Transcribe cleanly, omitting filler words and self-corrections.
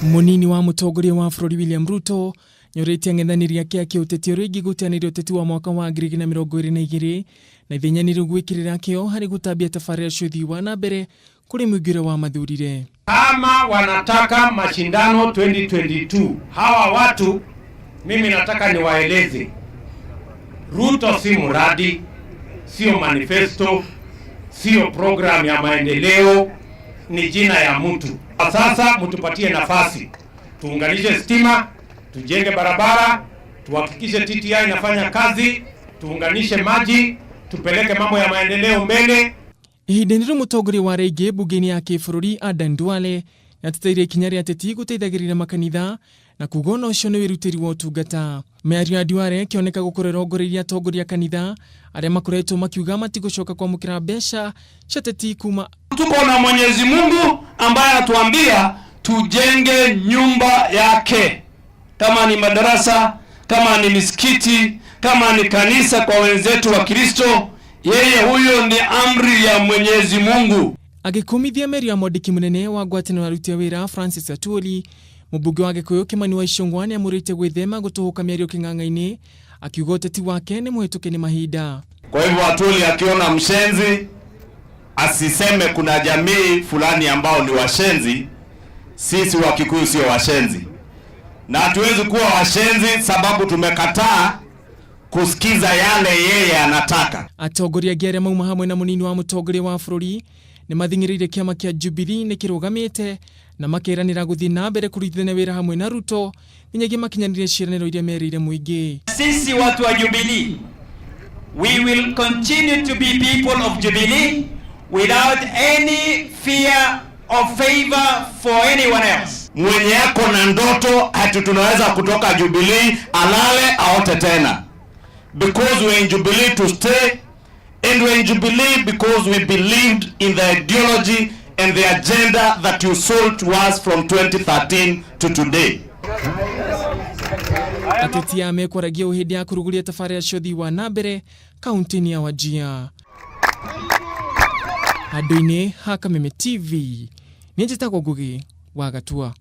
Munini wa mutongoria wa bũrũri William Ruto nĩorĩtie ang'ethanĩri ake a kĩũteti ũrĩa ingĩ gũteanĩria ũteti wa mwaka wa 2022 na ithenya nĩ rĩu gwĩkĩrĩra kĩo harĩ gũtambia tabarĩra cia ũthii wa na mbere kũrĩ mũingĩ ũrĩa wamathurire. Kama wanataka mashindano 2022, hawa watu mimi nataka niwaeleze, Ruto si mradi, sio manifesto, sio program ya maendeleo, ni jina ya mtu. Sasa mtupatie nafasi, tuunganishe stima, tujenge barabara, tuhakikishe TTI inafanya kazi, tuunganishe maji, tupeleke mambo ya maendeleo mbele. Ihinda-inĩ rĩu mũtongoria wa arĩa aingĩ mbunge-inĩ ya kĩbũrũri Adan Duale nĩateteire ikinya rĩa ateti gũteithagĩrĩria makanitha na kuga ona ũcio nĩ wĩrutĩri wa ũtungata. Mĩario ya Duale ĩkĩoneka gũkorwo ĩrongoreirie atongoria a kanitha arĩa makoretwo makiuga matigũcoka kwamũkĩra mbeca cia ateti kuma. Tuko na Mwenyezi Mungu ambaye anatuambia tujenge nyumba yake, kama ni madarasa, kama ni misikiti, kama ni kanisa kwa wenzetu wa Kristo. Yeye huyo ni amri ya Mwenyezi Mungu. Agĩkũmithia mĩario ya mwandĩki mũnene wa ngwatanĩro ya aruti a wĩra Francis Atwoli, mũmbunge wa Gĩkũyũ Kimani wa Ichung'wa nĩamũrĩte gwĩthema gũtũhũka mĩario kĩng'ang'a-inĩ akiuga ũteti wake nĩ mũhĩtũke nĩ mahinda. Kwa hivyo Atwoli akiona mshenzi asiseme kuna jamii fulani ambao ni washenzi. Sisi wa Kikuyu sio washenzi, na hatuwezi kuwa washenzi sababu tumekataa kusikiza yale yeye anataka. Atongoria angĩ arĩa mauma hamwe na mũnini wa mũtongoria wa bũrũri nĩ mathing'ĩrĩirie kĩama kĩa Jubilee nĩ kĩrũgamĩte na makeranĩra gũthiĩ na mbere kũrutithania wĩra hamwe na Ruto nginyagia makinyanĩrie ciĩranĩro iria merĩire mũingĩ. Sisi watu wa Jubilee, we will continue to be people of Jubilee without any fear or favor for anyone else. Mwenye ako na ndoto ati tunaweza kutoka Jubilee alale aote tena, because we're in Jubilee to stay and we're in Jubilee because we believed in the ideology and the agenda that you sold to us from 2013 to today. Ateti aya mekwaragia o hĩndĩ ya kũrugũria tabarĩra cia ũthii wa na mbere kaunti-inĩ ya Wajir. Handũ-inĩ ha Kameme TV, niĩ njĩtagwo Ngugi wa Gatua.